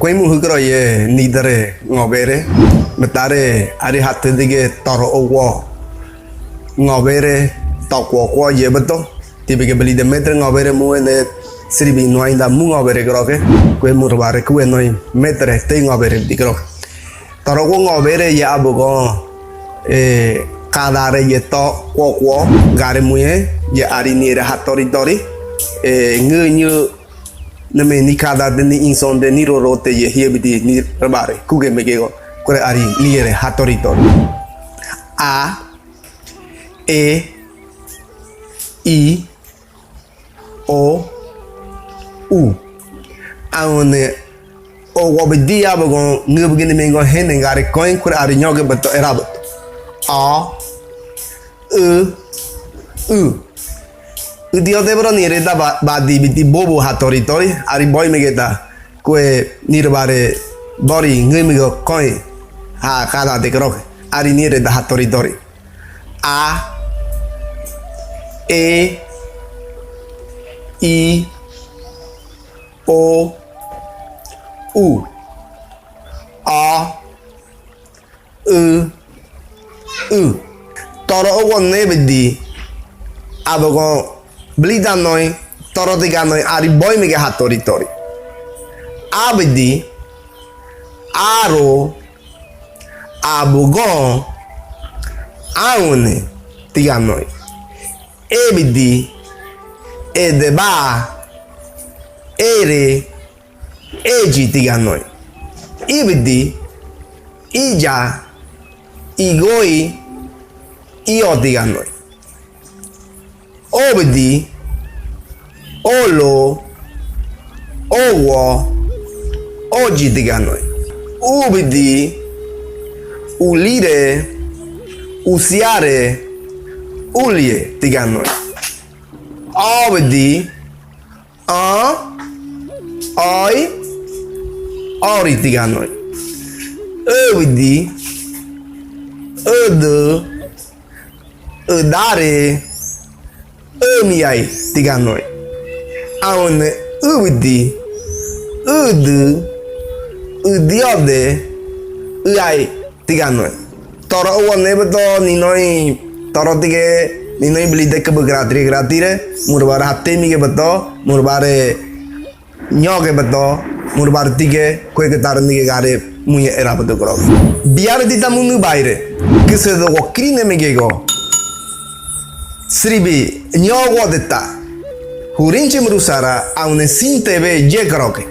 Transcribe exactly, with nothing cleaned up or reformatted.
Kuemohū karo ye nítare ngawere, mtare ari hatidike toro owo ngawere, to kwo kwo ye bato, tibike beli de métare ngawere muye ne, sirbi nwainda mu ngawere kroke, kue murubare kue noi métare te ngawere di kroke. Toro kwo ngawere ye abuko, e, kadare ye to kwo kwo gare muye, ye ari nire hatori tori, e, ngu nyu neme ni kada de ni inson de ni roro te ye hie bidi ni rebare. Kuge megego. Kore ari nire hatori tori. A, e, i, o, u. Aone, o wo bidi abuko ngu bidi ni mengo hene gare koin kore ari nyoge bato era bato. A, u, u. Udio de bro nire da ba, badi bidi bobo hatori tori, ari boi megeta, kue nire bare bori ngu mego koin, ha kada de kroke, ari nire da hatori tori. A, e, i, o, u. A, u, u. Toro owo ne bidi, abuko beli da noi, toro tiga noi, ari boi mege hatori tori. A bidi, aro, abuko, aune, tiga noi. E bidi, edeba, ere, eji tiga noi. I bidi, ija, igoi, io tiga noi. O bidi, olo, owo, oji tiga noi. U bidi, ulire, usiare, ulie tiga noi. O bidi, a, oi, ori tiga noi. Ö bidi, ödö, ödare, ömiai tiga noi. Aune ü bidi, üdü, üdiode, üai tiga noi. Toro owo ne bato ninoi, toro tige, ninoi beli de kebe gratire gratire, murubare hatemi ge bato, murubare nyoge bato, murubare tige, kue ke taro nige gare, muye era bato kro. Biare tita munu baire, kese do go krine megego. Sribi, nyogo deta. Hurinchi murusara, aune sinte be ye kroke.